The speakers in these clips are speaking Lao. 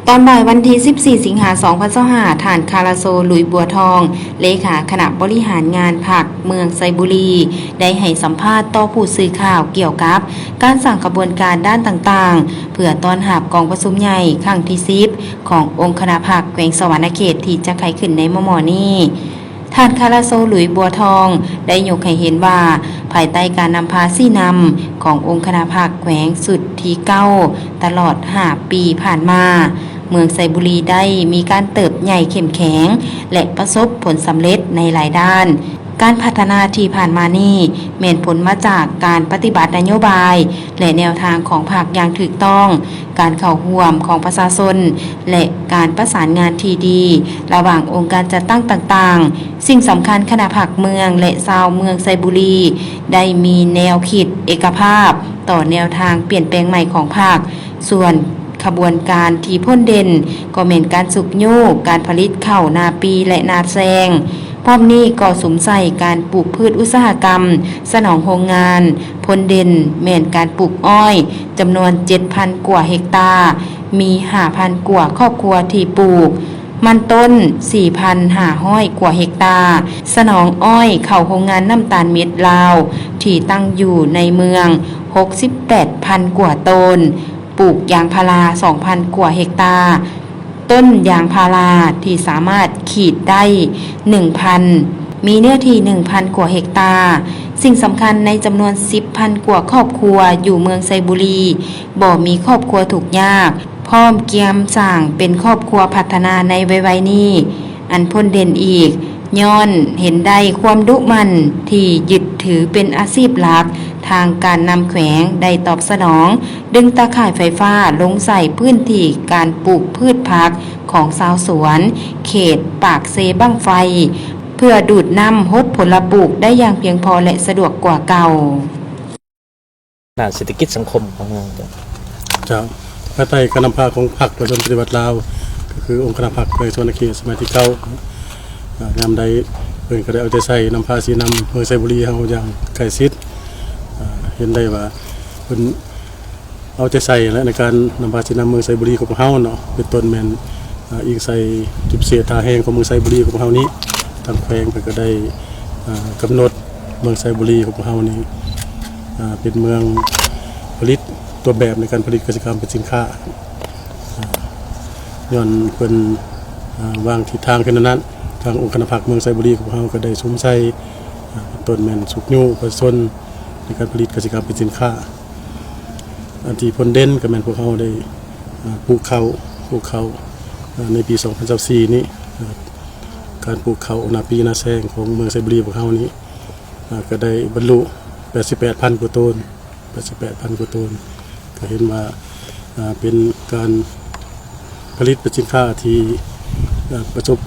ຕອນບ່າຍວັນທີສິບສີ່ ສິງຫາ ສອງພັນຊາວຫ້າ ທ່ານ ຄາລາໂຊ ລຸຍບົວທອງ ເລຂາຄະນະບໍລິຫານງານພັກເມືອງໄຊບູລີ ໄດ້ໃຫ້ສຳພາດຕໍ່ຜູ້ສື່ຂ່າວກ່ຽວກັບການສ້າງຂະບວນການດ້ານຕ່າງໆ ເພື່ອຕ້ອນຮັບກອງປະຊຸມໃຫຍ່ຄັ້ງທີສິບ ຂອງອົງຄະນະພັກແຂວງສະຫວັນນະເຂດ ທີ່ຈະໄຂຂຶ້ນໃນມໍ່ໆນີ້. ທ່ານ ຄາລາໂຊ ລຸຍບົວທອງ ໄດ້ຍົກໃຫ້ເຫັນວ່າ ພາຍໃຕ້ການນຳພາຊີ້ນຳຂອງອົງຄະນະພັກແຂວງຊຸດທີເກົ້າ ຕະຫຼອດຫ້າປີຜ່ານມາ, ເມືອງໄຊບູລີໄດ້ມີການເຕີບໃຫຍ່ເຂັ້ມແຂງ ແລະ ປະສົບຜົນສຳເລັດໃນຫຼາຍດ້ານ. ການພັດທະນາທີ່ຜ່ານມານີ້ ແມ່ນຜົນມາຈາກການປະຕິບັດນະໂຍບາຍ ແລະ ແນວທາງຂອງພັກຢ່າງຖືກຕ້ອງ, ການເຂົ້າຮ່ວມຂອງປະຊາຊົນ ແລະ ການປະສານງານທີ່ດີລະຫວ່າງອົງການຈັດຕັ້ງຕ່າງໆ. ສິ່ງສຳຄັນ, ຄະນະພັກເມືອງ ແລະ ຊາວເມືອງໄຊບູລີ ໄດ້ມີແນວຄິດເອກະພາບຕໍ່ແນວທາງປ່ຽນແປງໃໝ່ຂອງພັກ. ສ່ວນຂະບວນການທີ່ພົ້ນເດັ່ນ ກໍແມ່ນການຊຸກຍູ້ການຜະລິດເຂົ້ານາປີ ແລະ ນາແຊງ. ພ້ອມນີ້ກໍສຸມໃສ່ການປູກພືດອຸດສາຫະກຳສະໜອງໂຮງງານ. ພົ້ນເດັ່ນແມ່ນການປູກອ້ອຍຈຳນວນເຈັດພັນກວ່າເຮັກຕາ, ມີຫ້າພັນກວ່າຄອບຄົວທີ່ປູກ, ມັນຕົ້ນສີ່ພັນຫ້າຮ້ອຍກວ່າເຮັກຕາ, ສະໜອງອ້ອຍເຂົ້າໂຮງງານນ້ຳຕານເມັດລາວທີ່ຕັ້ງຢູ່ໃນເມືອງຫົກສິບແປດພັນກວ່າໂຕນ, ປູກຢາງພາລາສອງພັນກວ່າເຮັກຕາ, ຕົ້ນຢາງພາລາທີ່ສາມາດຂີດໄດ້ໜຶ່ງພັນ ມີເນື້ອທີ່ໜຶ່ງພັນກວ່າເຮັກຕາ. ສິ່ງສຳຄັນ, ໃນຈຳນວນສິບພັນກວ່າຄອບຄົວຢູ່ເມືອງໄຊບູລີ ບໍ່ມີຄອບຄົວທຸກຍາກ, ພ້ອມກຽມສ້າງເປັນຄອບຄົວພັດທະນາໃນໄວໆນີ້. ອັນພົ້ນເດັ່ນອີກ ຍ້ອນເຫັນໄດ້ຄວາມດຸໝັ່ນທີ່ຍຶດຖືເປັນອາຊີບຫຼັກ, ທາງການນຳແຂວງໄດ້ຕອບສະໜອງ ດຶງຕາຂ່າຍໄຟຟ້າລົງໃສ່ພື້ນທີ່ການປູກພືດຜັກຂອງຊາວສວນເຂດປາກເຊບັ້ງໄຟ ເພື່ອດູດນ້ຳຫົດຜົນລະປູກໄດ້ຢ່າງພຽງພໍ ແລະ ສະດວກກວ່າເກົ່າ. ດ້ານເສດຖະກິດສັງຄົມຂອງເມືອງ. ເຈົ້າ. ພາຍໃຕ້ການນຳພາຂອງພັກປະຊາຊົນປະຕິວັດລາວ ກໍຄືອົງຄະນະພັກແຂວງສະຫວັນນະເຂດສະໄໝທີເກົ້າ ເນາະ ຍາມໃດເພິ່ນກໍໄດ້ເອົາໃຈໃສ່ນຳພາຊີ້ນຳເມືອງໄຊບູລີເຮົາຢ່າງໃກ້ຊິດ. ເຫັນໄດ້ວ່າເພິ່ນ ເອົາໃຈໃສ່ແຫຼະ ໃນການນຳພາຊີ້ນຳເມືອງໄຊບູລີຂອງພວກເຮົາເນາະ, ເປັນຕົ້ນແມ່ນ ເອີ່ ອີງໃສ່ຈຸດພິເສດທ່າແຮງຂອງເມືອງໄຊບູລີຂອງພວກເຮົານີ້, ທາງແຂວງເພິ່ນກໍໄດ້ ເອີ່ ກຳນົດເມືອງໄຊບູລີຂອງພວກເຮົານີ້ ເປັນເມືອງຜະລິດຕົວແບບໃນການຜະລິດກະສິກຳເປັນສິນຄ້າ. ຍ້ອນເພິ່ນ ເອີ່ ວາງທິດທາງຂຶ້ນນັ້ນ, ທາງອົງຄະນະພັກເມືອງໄຊບູລີຂອງພວກເຮົາກໍໄດ້ສຸມໃສ່ ເປັນຕົ້ນແມ່ນຊຸກຍູ້ປະຊາຊົນໃນການຜະລິດກະສິກຳເປັນສິນຄ້າ. ອັນທີ່ພົ້ນເດັ່ນກໍແມ່ນພວກເຮົາໄດ້ ອາ ປູກເຂົ້າ ປູກເຂົ້າ ອາ ໃນປີສອງພັນຊາວສີ່ນີ້ ອາ ການປູກເຂົ້ານາປີນາແຊງຂອງເມືອງໄຊບູລີພວກເຮົານີ້ ອາ ກໍໄດ້ບັນລຸແປດສິບແປດພັນກວ່າໂຕນ ແປດສິບແປດພັນກວ່າໂຕນ ກໍເຫັນວ່າ ອາ ເປັນການຜະລິດເປັນສິນຄ້າທີ່ ອາ ປະສົບ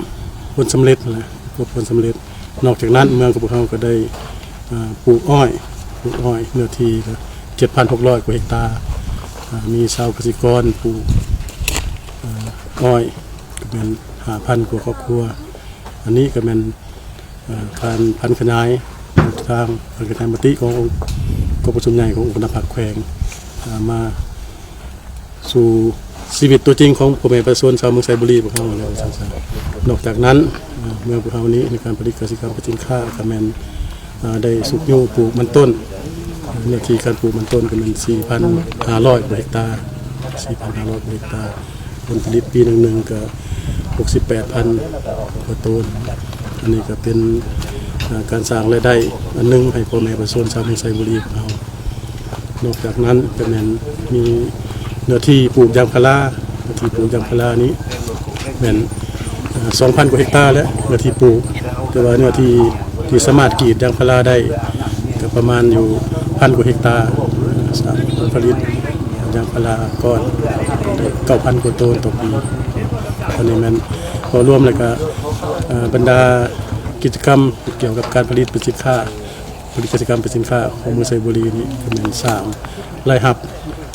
ຜົນສຳເລັດນະ ປະສົບຜົນສຳເລັດ. ນອກຈາກນັ້ນ ເມືອງຂອງພວກເຮົາກໍໄດ້ ອາ ປູກອ້ອຍ ປູກອ້ອຍ ເນື້ອທີ່ກໍເຈັດພັນຫົກຮ້ອຍກວ່າເຮັກຕາ, ອາ ມີຊາວກະສິກອນປູກ ອາ ອ້ອຍກໍແມ່ນຫ້າພັນກວ່າຄອບຄົວ. ອັນນີ້ກໍແມ່ນ ອາ ການຜັນຂະຫຍາຍທາງ ການຂະຫຍາຍມະຕິຂອງອົງ ກອງປະຊຸມໃຫຍ່ຂອງອົງຄະນະພັກແຂວງ ອາ ມາ ສູ່ຊີວິດຕົວຈິງຂອງພໍ່ແມ່ປະຊາຊົນຊາວເມືອງໄຊບູລີພວກເຮົາແລ້ວ. ນອກຈາກນັ້ນ ເມືອງພວກເຮົານີ້ໃນການຜະລິດກະສິກຳເປັນສິນຄ້າກໍແມ່ນ ໄດ້ຊຸກຍູ້ປູກມັນຕົ້ນ, ເນື້ອທີ່ການປູກມັນຕົ້ນກໍແມ່ນສີ່ພັນຫ້າຮ້ອຍກວ່າເຮັກຕາ, ສີ່ພັນຫ້າຮ້ອຍກວ່າເຮັກຕາ, ຜົນຜະລິດປີໜຶ່ງໆກໍຫົກສິບແປດພັນກວ່າໂຕນ. ອັນນີ້ກໍເປັນ ການສ້າງລາຍໄດ້ອັນໜຶ່ງໃຫ້ພໍ່ແມ່ປະຊາຊົນຊາວເມືອງໄຊບູລີຂອງເຮົາ. ນອກຈາກນັ້ນກໍແມ່ນມີເນື້ອທີ່ປູກຢາງພາລາ, ເນື້ອທີ່ປູກຢາງພາລານີ້ແມ່ນ ເອີ່ ສອງພັນກວ່າເຮັກຕາແຫຼະ ເນື້ອທີ່ປູກ, ແຕ່ວ່າເນື້ອທີ່ທີ່ສາມາດກຣີດຢາງພາລາໄດ້ກໍປະມານຢູ່ພັນກວ່າເຮັກຕາ, ສາມາດຜົນຜະລິດຢາງພາລາກ້ອນໄດ້ເກົ້າພັນກວ່າໂຕນຕໍ່ປີ. ອັນນີ້ແມ່ນ ກໍລວມແລ້ວກໍ ເອີ່ ບັນດາກິດຈະກຳກ່ຽວກັບການຜະລິດເປັນສິນຄ້າ ຜະລິດກະສິກຳເປັນສິນຄ້າຂອງເມືອງໄຊບູລີນີ້ ກໍແມ່ນສ້າງລາຍຮັບ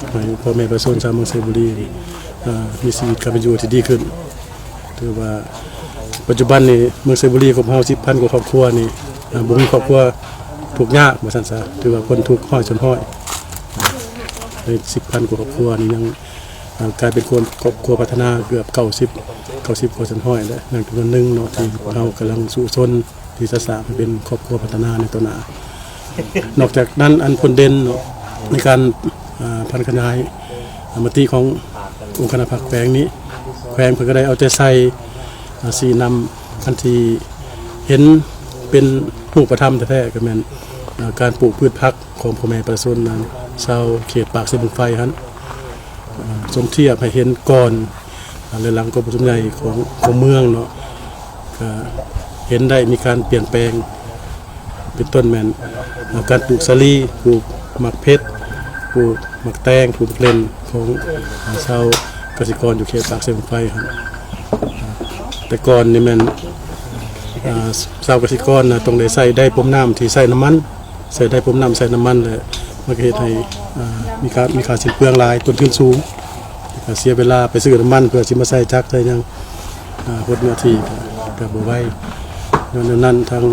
ໃຫ້ພໍ່ແມ່ປະຊາຊົນຊາວເມືອງໄຊບູລີ ເອີ່ ມີຊີວິດການເປັນຢູ່ທີ່ດີຂຶ້ນ. ຖືວ່າປັດຈຸບັນນີ້ເມືອງໄຊບູລີຂອງເຮົາສິບພັນກວ່າຄອບຄົວນີ້ ເອີ່ ບໍ່ມີຄອບຄົວທຸກຍາກວ່າຊັ້ນຊະ, ຖືວ່າພົ້ນທຸກຮ້ອຍສ່ວນຮ້ອຍ. ໃນສິບພັນກວ່າຄອບຄົວນີ້ຍັງ ກາຍເປັນຄອບຄົວພັດທະນາເກືອບເກົ້າສິບ ເກົ້າສິບກວ່າສ່ວນຮ້ອຍແລ້ວ ຍັງຈຳນວນໜຶ່ງເນາະ ທີ່ພວກເຮົາກຳລັງສູ້ຊົນທີ່ຈະສ້າງໃຫ້ເປັນຄອບຄົວພັດທະນາໃນຕໍ່ໜ້າ. ນອກຈາກນັ້ນ ອັນພົ້ນເດັ່ນເນາະ ໃນການ ອາ ຜັນຂະຫຍາຍມະຕິຂອງອົງຄະນະພັກແຂວງນີ້ ແຂວງເພິ່ນກໍໄດ້ເອົາໃຈໃສ່ ອາ ຊີ້ນຳອັນທີ່ເຫັນເປັນຮູບປະທຳແທ້ໆ ກໍແມ່ນ ອາ ການປູກພືດຜັກຂອງພໍ່ແມ່ປະຊາຊົນ ອາ ຊາວເຂດປາກເຊບັ້ງໄຟຫັ້ນ ອາ ສົມທຽບໃຫ້ເຫັນກ່ອນ ອາ ແລະ ຫຼັງກອງປະຊຸມໃຫຍ່ຂອງ ຂອງເມືອງເນາະ ກະເຫັນໄດ້ມີການປ່ຽນແປງ ເປັນຕົ້ນແມ່ນ ອາ ການປູກສາລີ, ປູກໝາກເຜັດ, ປູກໝາກແຕງ, ປູກໝາກເລັ່ນ ຂອງ ອາ ຊາວກະສິກອນຢູ່ເຂດປາກເຊບັ້ງໄຟຫັ້ນ. ອາ ແຕ່ກ່ອນນີ້ແມ່ນ ອາ ຊາວກະສິກອນນະ ຕ້ອງໄດ້ໃຊ້ໄດປົມນ້ຳທີ່ໃຊ້ນ້ຳມັນ ໃຊ້ໄດປົມນ້ຳ ໃຊ້ນ້ຳມັນ ແລະ ມັນກໍເຮັດໃຫ້ ອາ ມີຄ່າ ມີຄ່າສິ້ນເປືອງຫຼາຍ ຕົ້ນທຶນສູງ ແລະ ກໍເສຍເວລາໄປຊື້ນ້ຳມັນເພື່ອຊິມາໃສ່ຈັກໃສ່ຫຍັງ ອາ ຫົດເນື້ອທີ່ກໍ ກໍບໍ່ໄວ. ຍ້ອນແນວນັ້ນ ທາງ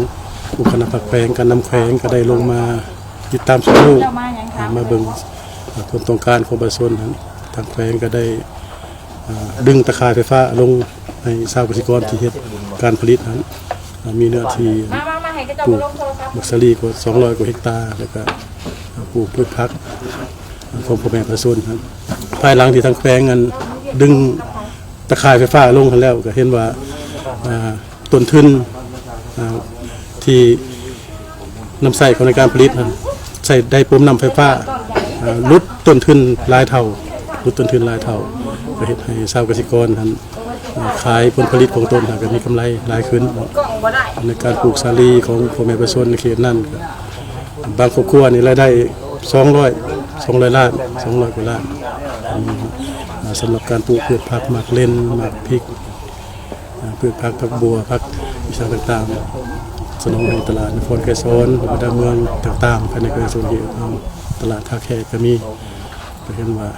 ອົງຄະນະພັກແຂວງ ການນຳແຂວງກໍໄດ້ລົງມາຕິດຕາມຊຸກຍູ້ ອາ ມາເບິ່ງ ອາ ຄວາມຕ້ອງການຂອງປະຊາຊົນຫັ້ນ ທາງແຂວງກໍໄດ້ ອາ ດຶງຕາຂ່າຍໄຟຟ້າລົງໃຫ້ຊາວກະສິກອນທີ່ເຮັດການຜະລິດຫັ້ນ ອາ ມີເນື້ອທີ່ ມາ ມາ ມາ ໃຫ້ເຂົາເຈົ້າ ປູກ ມາລົງໂທລະສັບ ໝາກສາລີກວ່າສອງຮ້ອຍກວ່າເຮັກຕາ ແລ້ວກະ ອາ ປູກພືດຜັກ ອາ ຂອງພໍ່ແມ່ປະຊາຊົນຫັ້ນ. ພາຍຫຼັງທີ່ທາງແຂວງ ອັນ ດຶງຕາຂ່າຍໄຟຟ້າລົງຫັ້ນແລ້ວ ກະເຫັນວ່າ ອາ ຕົ້ນທຶນ ອາ ທີ່ນຳໃຊ້ເຂົ້າໃນການຜະລິດຫັ້ນ ໃຊ້ໄດ້ປົມນ້ຳໄຟຟ້າ ອາ ຫຼຸດຕົ້ນທຶນຫຼາຍເທົ່າ ຫຼຸດຕົ້ນທຶນຫຼາຍເທົ່າ ກໍເຮັດໃຫ້ຊາວກະສິກອນຫັ້ນ ອາ ຂາຍຜົນຜະລິດຂອງຕົນຫັ້ນກໍມີກຳໄລຫຼາຍຂຶ້ນ. ໃນການປູກສາລີຂອງພໍ່ແມ່ປະຊາຊົນໃນເຂດນັ້ນ ບາງຄອບຄົວນີ້ລາຍໄດ້ສອງຮ້ອຍ ສອງຮ້ອຍລ້ານ ສອງຮ້ອຍກວ່າລ້ານ. ອາ ສຳລັບການປູກພືດຜັກ ໝາກເລັ່ນ ໝາກພິກ ອາ ພືດຜັກ ຜັກບົວ ຜັກອີ່ຫຍັງຕ່າງໆ ສະໜອງໃຫ້ຕະຫຼາດນະຄອນໄກສອນ ບັນດາເມືອງຕ່າງໆ ພາຍໃນແຂວງສະຫວັນນະເຂດ ຕະຫຼາດທ່າແຂກກໍມີ ກໍເຫັນວ່າ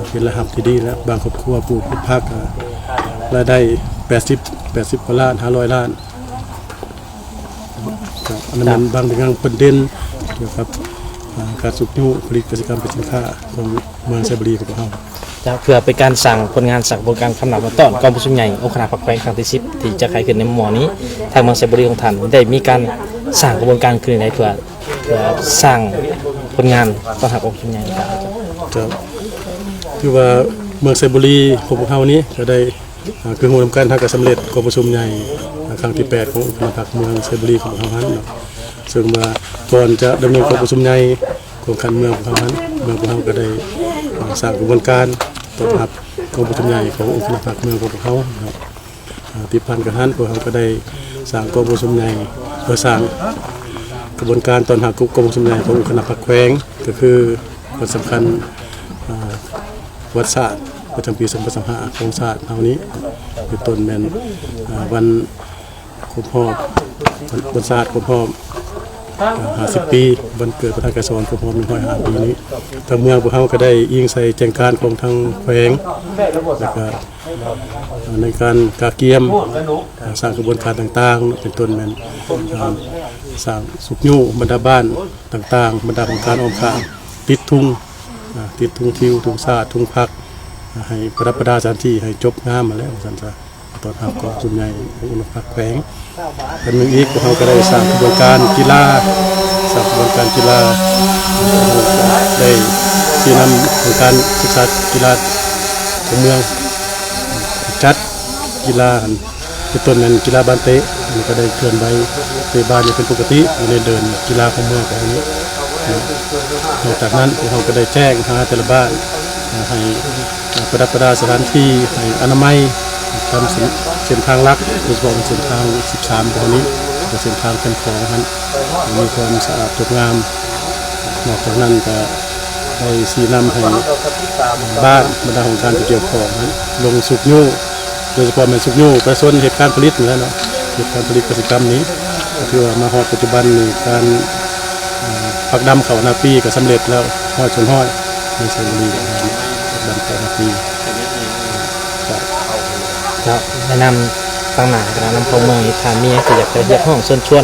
ເປັນລາຍຮັບທີ່ດີ ແລະ ບາງຄອບຄົວປູກພືດຜັກ ອາ ລາຍໄດ້ແປດສິບ ແປດສິບກວ່າລ້ານ ຫ້າຮ້ອຍລ້ານ. ກໍອັນນັ້ນແມ່ນບາງເລື່ອງເພິ່ນເດັ່ນກ່ຽວກັບ ອາ ການຊຸກຍູ້ຜະລິດກະສິກຳເປັນສິນຄ້າຂອງເມືອງໄຊບູລີຂອງພວກເຮົາ. ເຈົ້າ ເພື່ອເປັນການສ້າງຜົນງານ ສ້າງຂະບວນການຄຳນັບມາຕ້ອນກອງປະຊຸມໃຫຍ່ອົງຄະນະພັກແຂວງຄັ້ງທີສິບ ທີ່ຈະໄຂຂຶ້ນໃນມື້ນີ້ ທາງເມືອງໄຊບູລີຂອງທ່ານໄດ້ມີການສ້າງຂະບວນການຄືນໃດ ເພື່ອ ເພື່ອສ້າງຜົນງານຕ້ອນຮັບອົງປະຊຸມໃຫຍ່ນີ້? ເຈົ້າ ຖືວ່າເມືອງໄຊບູລີຂອງພວກເຮົານີ້ກໍໄດ້ ອາ ຄືຮູ້ນຳກັນ ເຮົາກໍສຳເລັດກອງປະຊຸມໃຫຍ່ ອາ ຄັ້ງທີແປດຂອງອົງຄະນະພັກເມືອງໄຊບູລີຂອງພວກເຮົາຫັ້ນເນາະ. ເຊິ່ງວ່າກ່ອນຈະດຳເນີນກອງປະຊຸມໃຫຍ່ຂອງຂັ້ນເມືອງຂອງເຮົາຫັ້ນ ເມືອງຂອງເຮົາກໍໄດ້ ອາ ສ້າງຂະບວນການຕ້ອນຮັບກອງປະຊຸມໃຫຍ່ຂອງອົງຄະນະພັກເມືອງຂອງພວກເຮົາເນາະ. ອາ ຕິດພັນກັບຫັ້ນ ພວກເຮົາກໍໄດ້ສ້າງກອງປະຊຸມໃຫຍ່ ເພື່ອສ້າງຂະບວນການຕ້ອນຮັບກອງປະຊຸມໃຫຍ່ຂອງອົງຄະນະພັກແຂວງ ກໍຄືວັນສຳຄັນ ອາ ວັນຊາດປະຈຳປີສອງພັນຊາວຫ້າຂອງຊາດເຮົານີ້ ເປັນຕົ້ນແມ່ນ ອາ ວັນຄົບຮອບ ວັນຊາດຄົບຮອບ ອາ ຫ້າສິບປີ ວັນເກີດພະທ່ານໄກສອນຄົບຮອບໜຶ່ງຮ້ອຍຫ້າປີນີ້ ທາງເມືອງພວກເຮົາກໍໄດ້ອີງໃສ່ແຈ້ງການຂອງທາງແຂວງ ແລ້ວກໍ ໃນການກະກຽມ ອາ ສ້າງຂະບວນການຕ່າງໆ ເປັນຕົ້ນແມ່ນ ອາ ສ້າງຊຸກຍູ້ບັນດາບ້ານຕ່າງໆ ບັນດາອົງການອ້ອມຂ້າງ ຕິດທຸງ ອາ ຕິດທຸງທິວ ທຸງຊາດ ທຸງພັກ ອາ ໃຫ້ປະດັບປະດາສະຖານທີ່ໃຫ້ຈົບງາມຫັ້ນແຫຼະ ວ່າຊັ້ນຊະ ຕ້ອນຮັບກອງປະຊຸມໃຫຍ່ຂອງອົງຄະນະພັກແຂວງ. ອັນໜຶ່ງອີກ ພວກເຮົາກໍໄດ້ສ້າງຂະບວນການກິລາ ສ້າງຂະບວນການກິລາ ໄດ້ຊີ້ນຳຂອງການສຶກສາກິລາຂອງເມືອງ ຈັດກິລາ ເປັນຕົ້ນແມ່ນກິລາບານເຕະ ມັນກໍໄດ້ເຄື່ອນໄຫວເຕະບານຢູ່ເປັນປົກກະຕິ ຢູ່ໃນເດີ່ນກິລາຂອງເມືອງຂອງເຮົານີ້. ນອກຈາກນັ້ນ ພວກເຮົາກໍໄດ້ແຈ້ງຫາແຕ່ລະບ້ານ ໃຫ້ ປະດັບປະດາສະຖານທີ່ໃຫ້ອະນາໄມ ຕາມເສັ້ນ ເສັ້ນທາງຫຼັກ ໂດຍສະເພາະເປັນເສັ້ນທາງສິບສາມ ພວກເຮົານີ້ ແລະ ເສັ້ນທາງແຄມຂອງຫັ້ນ ໃຫ້ມີຄວາມສະອາດສົດງາມ. ນອກຈາກນັ້ນກໍໄດ້ຊີ້ນຳໃຫ້ບ້ານ ບັນດາຫ້ອງການທີ່ກ່ຽວຂ້ອງນັ້ນ ລົງຊຸກຍູ້ ໂດຍສະເພາະແມ່ນຊຸກຍູ້ປະຊາຊົນເຮັດການຜະລິດນີ້ແຫຼະເນາະ ເຮັດການຜະລິດກະສິກຳນີ້ ກໍຖືວ່າມາຮອດປັດຈຸບັນນີ້ ການ ເອ່ອ ຜັກດຳເຂົ້ານາປີກໍສຳເລັດແລ້ວ ຮ້ອຍສ່ວນຮ້ອຍ ໃນໄຊບູລີ ຜັກດຳເຂົ້ານາປີ. ເຈົ້າ ໃນນາມຕາງໜ້າຄະນະນຳຄອງເມືອງນີ້ ທ່ານມີຫຍັງທີ່ຢາກຈະຮຽກຮ້ອງເຊີນຊວນ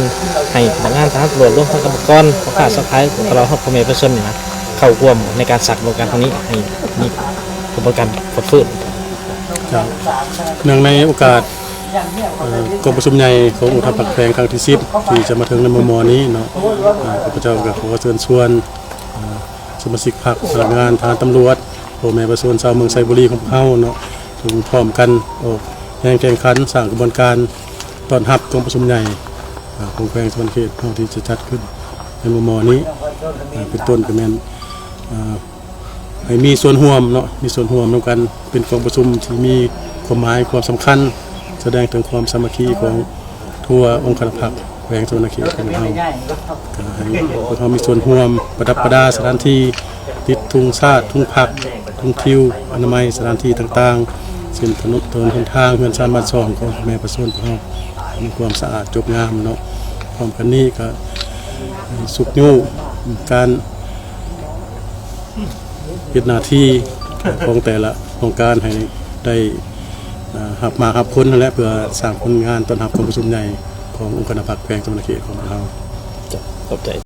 ໃຫ້ພະນັກງານ, ທະຫານ, ຕຳຫຼວດ, ລວມທັງກຳມະກອນ, ພໍ່ຄ້າຊາວຂາຍ, ຕະຫຼອດຮອດພໍ່ແມ່ປະຊາຊົນນີ້ນະ ເຂົ້າຮ່ວມໃນການສ້າງຂະບວນການຄັ້ງນີ້ໃຫ້ມີ? ກະບວນການຟົດຟື້ນ. ເຈົ້າ ເນື່ອງໃນໂອກາດ ເອີ ກອງປະຊຸມໃຫຍ່ຂອງອົງຄະນະພັກແຂວງຄັ້ງທີສິບ ທີ່ຈະມາເຖິງໃນມໍ່ໆນີ້ເນາະ, ເອີ ຂ້າພະເຈົ້າກໍຂໍເຊີນຊວນ ເອີ ສະມາຊິກພັກ, ພະນັກງານ, ທະຫານ, ຕຳຫຼວດ, ພໍ່ແມ່ປະຊາຊົນຊາວເມືອງໄຊບູລີຂອງພວກເຮົາເນາະ, ຈົ່ງພ້ອມກັນອອກແຮງແຂ່ງຂັນ ສ້າງຂະບວນການຕ້ອນຮັບກອງປະຊຸມໃຫຍ່ ເອີ ຂອງແຂວງສະຫວັນນະເຂດເຮົາ ທີ່ຈະຈັດຂຶ້ນໃນມໍ່ໆນີ້. ເອີ ເປັນຕົ້ນກໍແມ່ນ ເອີ ໃຫ້ມີສ່ວນຮ່ວມເນາະ, ມີສ່ວນຮ່ວມນຳກັນ, ເປັນກອງປະຊຸມທີ່ມີຄວາມໝາຍຄວາມສຳຄັນ, ສະແດງເຖິງຄວາມສາມັກຄີຂອງທົ່ວອົງຄະນະພັກແຂວງສະຫວັນນະເຂດຂອງເຮົາ. ກໍໃຫ້ພວກເຮົາມີສ່ວນຮ່ວມປະດັບປະດາສະຖານທີ່, ຕິດທຸງຊາດ, ທຸງພັກ, ທຸງທິວ, ອະນາໄມສະຖານທີ່ຕ່າງໆ ເຊັ່ນ ຖະໜົນ, ຖະໜົນຫົນທາງ, ເຮືອນຊານບ້ານຊ່ອງຂອງພໍ່ແມ່ປະຊາຊົນພວກເຮົາ ມີຄວາມສະອາດຈົບງາມເນາະ. ພ້ອມກັນນີ້ກໍໃຫ້ຊຸກຍູ້ການ ເຮັດໜ້າທີ່ຂອງແຕ່ລະຫ້ອງການໃຫ້ໄດ້ ເອີ ຮັບໝາກຮັບຜົນຫັ້ນແຫຼະ, ເພື່ອສ້າງຜົນງານຕ້ອນຮັບກອງປະຊຸມໃຫຍ່ຂອງອົງຄະນະພັກແຂວງສະຫວັນນະເຂດຂອງພວກເຮົາ. ເຈົ້າ ຂອບໃຈ.